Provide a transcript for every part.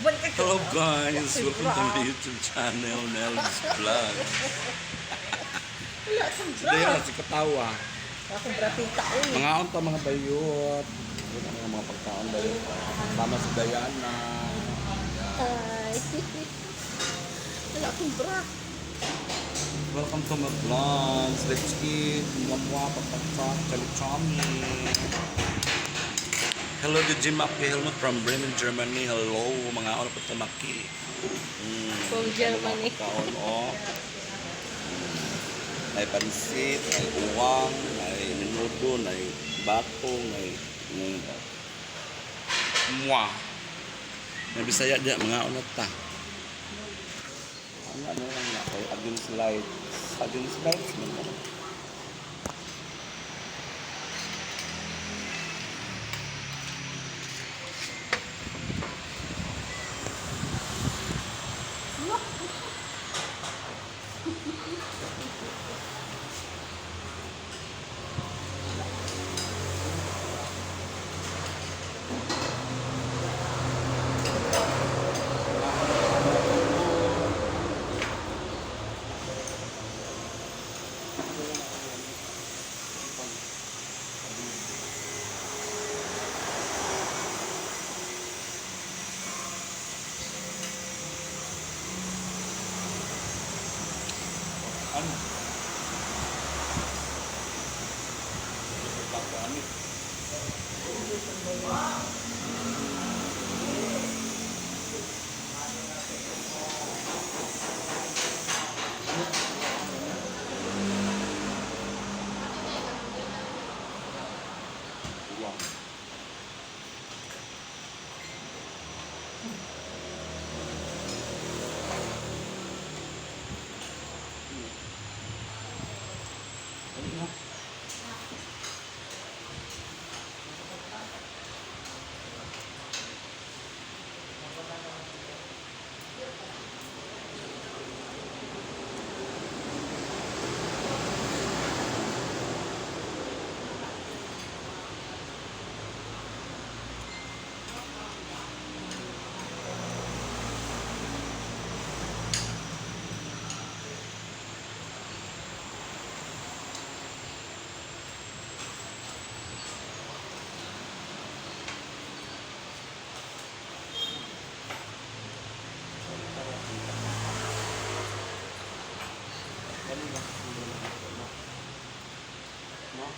Uban ka. Hello guys, welcome to my YouTube channel, Nels Vlog. Wala akong bra. Dahil si Katawa. Akong bra tita oy. Mga unta mga bayot. Ayun ang mga pagkaon bayot. Sama si Diana. Ay. Wala akong bra. Welcome to my vlogs. Let's eat. Mwah pagpagsak, chali-chami. Hello, DJ Maki Helmut from Bremen, Germany. Hello, mga ano po Maki. From Germany. Ano mga pagkaon, oh. May pansit, may uwang, may menudo, may bato, may mwah. May Bisaya diya, mga ano ta. Ano ano lang na kay against lights. Against lights man ba? Ano? Wow. Ano na? Ano ba? No?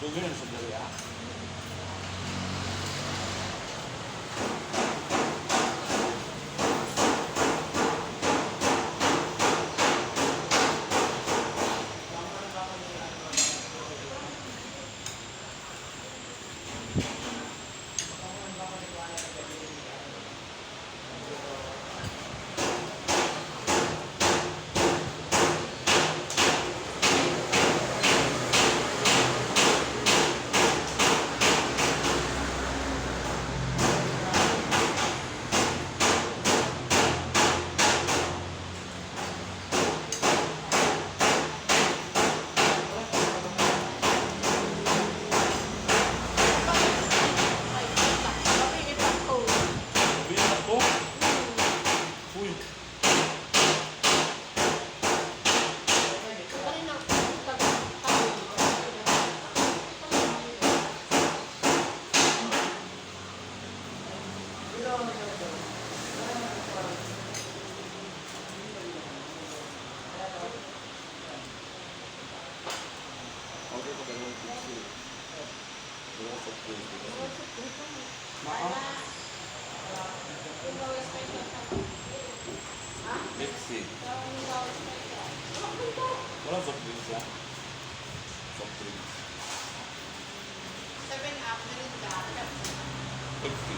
Dugay na sa dali ah. Soft drinks dito. Maa. Pepsi. Wala soft drinks ya? Soft drinks. 7 Up, Mirinda, Pepsi. Pepsi.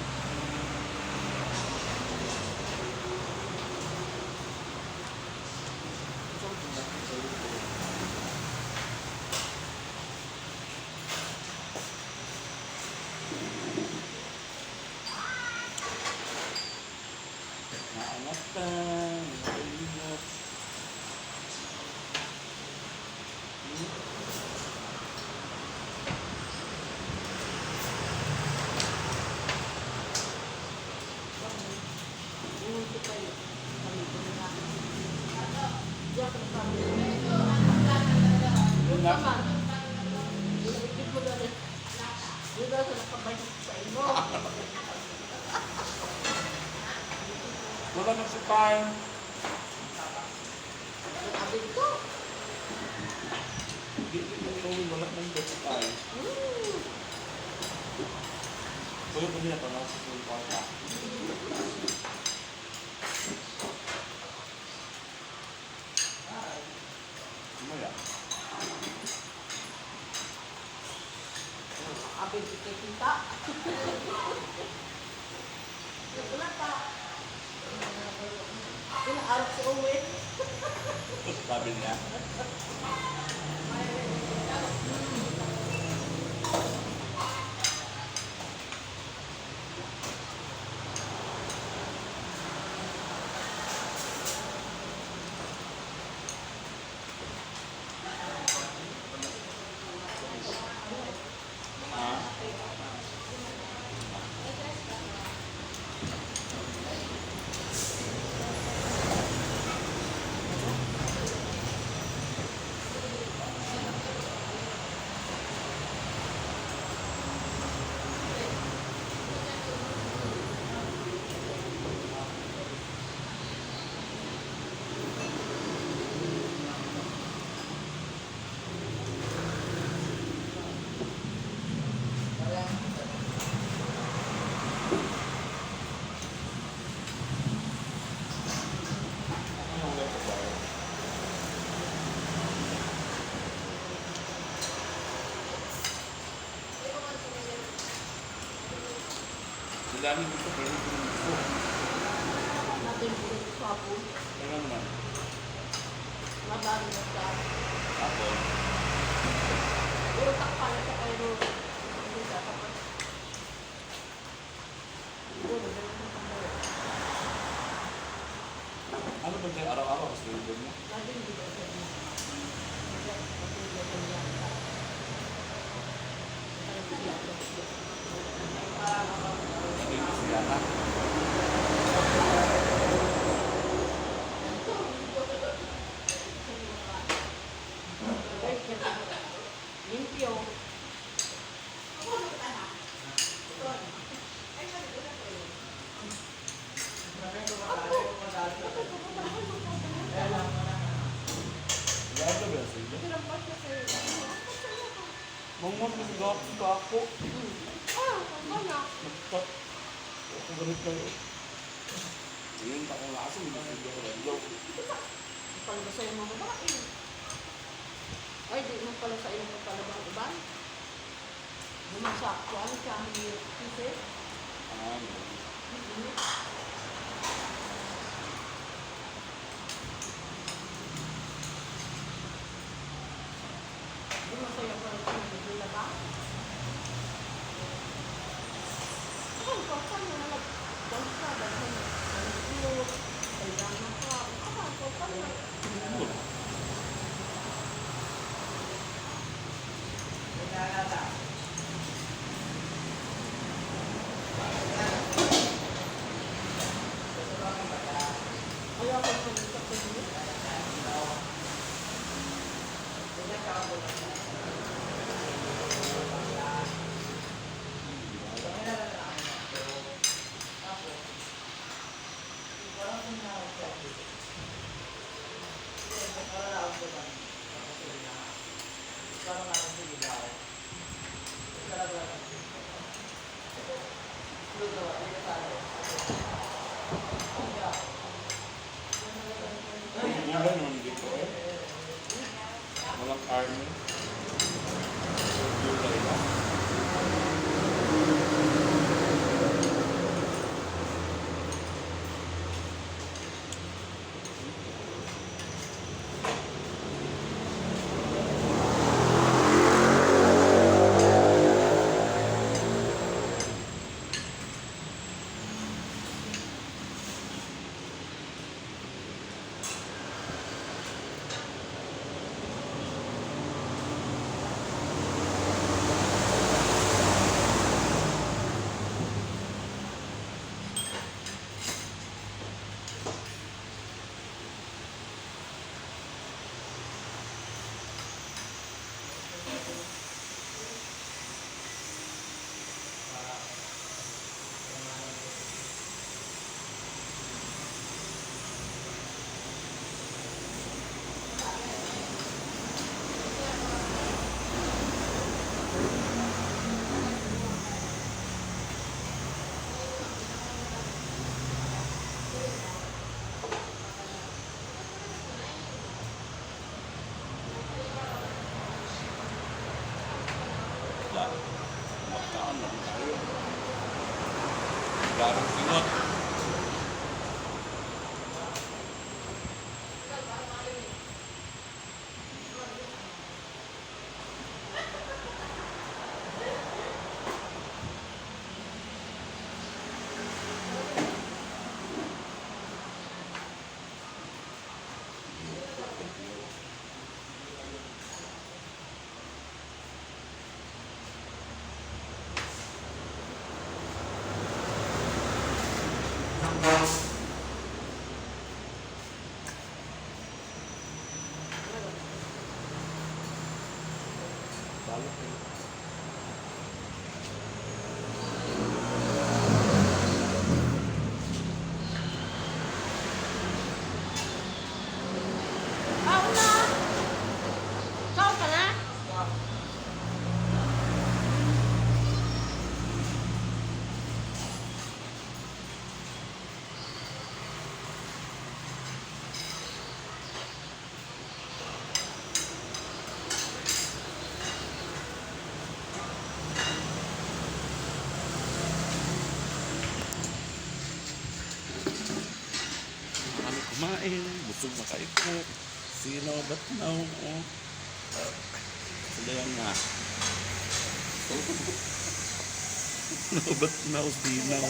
Naangat pa, nakalimot. Yun na. Wala nang si Kyle. Hindi ko wala nang si Kyle. Kuya ko niya, panaw sa sulit ka. Maya. Abig kita. Wala pa. Inaarap si Owen. Sabi niya. Ah? Anong ulam sa bahay? Ang daming gusto, pero hindi ko naman gusto. Natin yung sabon. Kaya naman. Madami na sa Ako, Pero takpan sa kayo. Hindi sa tapos. Siguro, ganun ang pagbawa. ano ba tayo araw-araw kasi yung mo? Lagi hindi ba siya niya? Hindi ba siya niya? Hindi ko siya ka. Limpyo. Lahat na ba sa inyo? Mangmang kasi gapon ka ako. Ah, wala. Nagtat. Ako ganit kayo. Ngayon pa akong lakas, hindi ko ako naglaw. Pala sa mga babae. Ay, di mo pala sa iyong pagpalabang uban. Bumasak ko ang kami kasi. Ah, no. Bumasaya pala sa iyong laba. Ay, kung na nag-dansa, daghan na. Ang ilog, kailangan ka. Ah, kung na. Good. Ayaw ko naman sa kanya. Ang gulay naman dito eh. Walang karne. Gulay lang. Wala. Magkaan lang tayo. Garang singot. Balot eh. Ah, una! Ciao ka na? Kami kumain, busog na kayo ko. Sino, ba't now? Oh. Sila yan nga. No, ba't now, sinaw?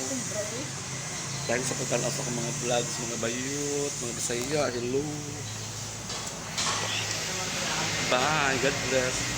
Dahil sa pagtanaw sa akong mga vlogs, mga bayot, mga Bisaya, hello. Bye, God bless.